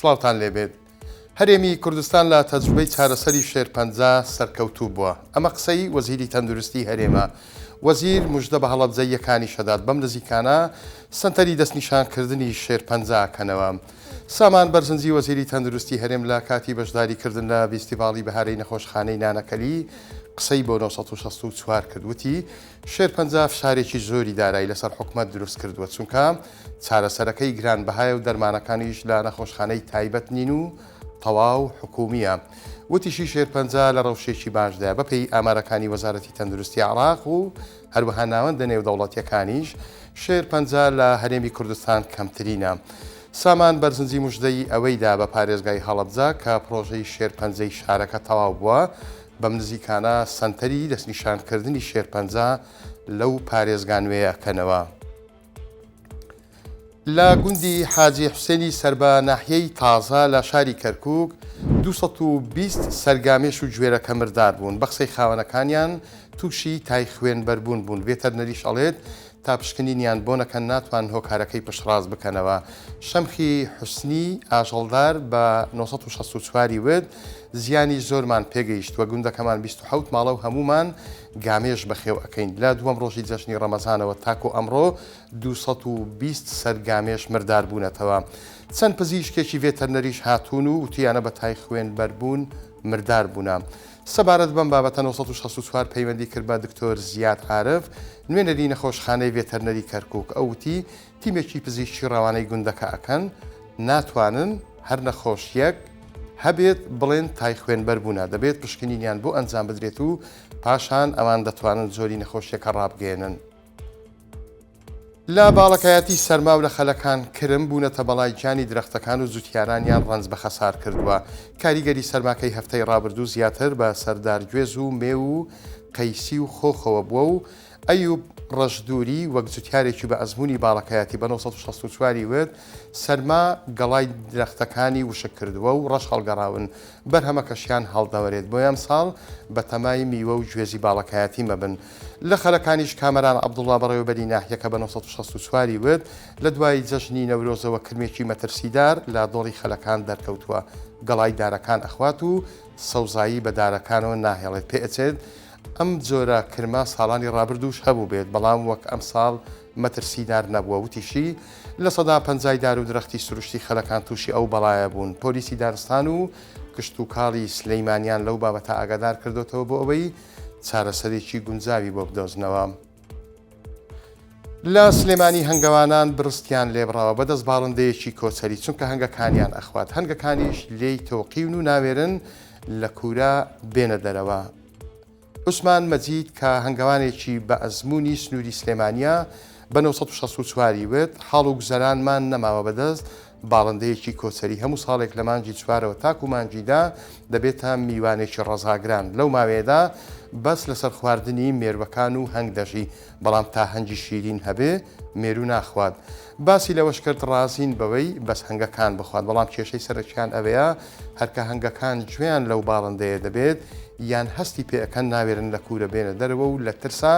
سڵاوتان لێبێت. هەرێمی کوردستان لە تەجروبەی چارەسەری شێرپەنجە سەرکەوتوو بووە. ئەمە قسەی وەزیری تەندروستی هەرێمە. وەزیر مژدە بە هەڵەبجەییەکانیش ئەدات بەم نزیکانە سەنتەری دەستنیشانکردنی شێرپەنجە ئەکەنەوە. سامان بەرزنجی وەزیری تەندروستی هەرێم لە کاتی بەشداریکردن لە ڤیستیڤاڵی بەهارەی نەخۆشخانەی نانەکەلی قسەی بۆ 964 کرد وتی شێرپەنجە فشارێکی زۆری دارایی لەسەر حکومەت دروست کردووە چونکە چارەسەرەکەی گرانبەهایە و دەرمانەکانیش لە نەخۆشخانەی تایبەت نین و تەواو حکومییە. وتیشی شێرپەنجە لە ڕەوشێکی باشدایە بەپێی ئامارەکانی وەزارەتی تەندروستی عێراق و هەروەها ناوەندە نێودەوڵەتییەکانیش شێرپەنجە لە هەرێمی کوردستان کەمترینە. سامان بەرزنجی مژدەی ئەوەی دا بە پارێزگای هەڵەبجە کە پڕۆژەی شێرپەنجەی شارەکە تەواو بووە، بەم نزیکانە سەنتەری دەستنیشانکردنی شێرپەنجە لەو پارێزگا نوێیە ئەکەنەوە. لە گوندی حاجی حوسێنی سەر بە ناحیەی تازە لە شاری کەرکووک 220 سەر گامێش و گوێرەکە مردار بوون، بە قسەی خاوەنەکانیان تووشی تای خوێنبەربوون بوون، ڤێتەرنەریش ئەڵێت تا پشکنینیان بۆ نەکەن ناتوانن هۆکارەکەی پشتڕاست بکەنەوە. شەمخی حوسنی ئاژەڵدار بە 964 ی وت، زیانی زۆرمان پێگەیشتووە، گوندەکەمان 27 ماڵە و هەموومان گامێش بەخێو ئەکەین. لە دووەم ڕۆژی جەژنی ڕەمەزانەوە تاکو ئەمڕۆ 220 سەر گامێش مردار بوونەتەوە. چەند پزیشکێکی ڤێتەرنەریش هاتوون و وتویانە بە تای خوێنبەربوون مردار بوونە. سەبارەت بەم بابەتە 964 پەیوەندی کرد بە دکتۆر زیاد عارف، نوێنەری نەخۆشخانەی ڤێتەرنەری کەرکوک، ئەو وتی، تیمێکی پزیشکی ڕەوانەی گوندەکە ئەکەن، ناتوانن هەر نەخۆشیەک هەبێت بڵێن تای خوێنبەربوونە، دەبێت پشکنینیان بۆ ئەنجام بدرێت و پاشان ئەوان دەتوانن جۆری نەخۆشیەکە ڕابگەیەنن. لە باڵەکایەتی سەرما و لە خەلەکان کرم بوونەتە بەڵای گیانی درەختەکان و جوتیارانیان ڕەنج بە خەسار کردووە. کاریگەری سەرماکەی هەفتەی ڕابردوو زیاتر بە سەر دارگوێز و مێو و قەیسی و خۆخەوە بووە و ئەیوب ڕەشدووری وەک جوتیارێکی بە ئەزموونی باڵەکایەتی بە 964 ی وت، سەرما گەڵای درەختەکانی وشک کردووە و ڕەش هەڵگەڕاون، بەرهەمەکەشیان هەڵدەوەرێت، بۆیە ئەمساڵ بەتەمای میوە و گوێزی باڵەکایەتی مەبن. لە خەلەکانیش کامەران عەبدوڵا بەڕێوەبەری ناحیەکە بە 964 ی وت، لە دوای جەژنی نەورۆزەوە کرمێکی مەترسیدار لە دۆڵی خەلەکان دەرکەوتووە، گەڵای دارەکان ئەخوات و سەوزایی بە دارەکانەوە ناهێڵێت، پێئەچێت ئەم جۆرە کرمە ساڵانی ڕابردووش هەبووبێت، بەڵام وەک ئەمساڵ مەترسیدار نەبووە، وتیشی، 50% ی دار و درەختی سروشتی خەلەکان تووشی ئەو بەڵایە بوون، پۆلیسی دارستان و کشتوکاڵی سلیمانیان لەو بابەتە ئاگادار کردۆتەوە بۆ ئەوەی چارەسەرێکی گونجاوی بۆ بدۆزنەوە. لە سلێمانی هەنگەوانان بڕستیان لێبڕاوە بەدەست باڵندەیەکی کۆچەری، چونکە هەنگەکانیان ئەخوات، هەنگەکانیش لێی تۆقیون و ناوێرن لە کوورە بێنە دەرەوە. عوسمان مەجید کە هەنگەوانێکی بە ئەزموونی سنووری سلێمانییە، بە 964 ی وت، حاڵ و گوزەرانمان نەماوە بەدەست باڵندەیەکی کۆچەری هەموو ساڵێک لە مانگی چوارەوە تاکو مانگی دە دەبێتە میوانێکی ڕەزاگران، لەو ماوەیەدا بەس لەسەر خواردنی مێرووەکان و هەنگ دەژی، بەڵام تا هەنگی شیرین هەبێ مێروو ناخوات. باسی لەوەشکرد، ڕازین بەوەی بەس هەنگەکان بخوات، بەڵام کێشەی سەرەکیان ئەوەیە هەرکە هەنگەکان گوێیان لەو باڵندەیە دەبێت یان هەستی پێ ئەکەن ناوێرن لە کوورە بێنە دەرەوە و لە ترسا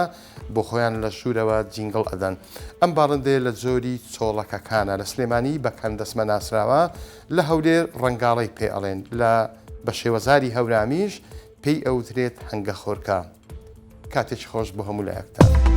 بۆ خۆیان لە ژوورەوە جینگڵ ئەدەن. ئەم باڵندەیە لە جۆری چۆڵەکەکانە، لە سلێمانی بە کەندەسمە ناسراوە، لە هەولێر ڕەنگاڵەی پێ ئەڵێن، لە بە شێوەزاری هەورامیش پێی ئەوترێت هەنگەخۆرکە. کاتێکی خۆش بۆ هەموو لایەکتان.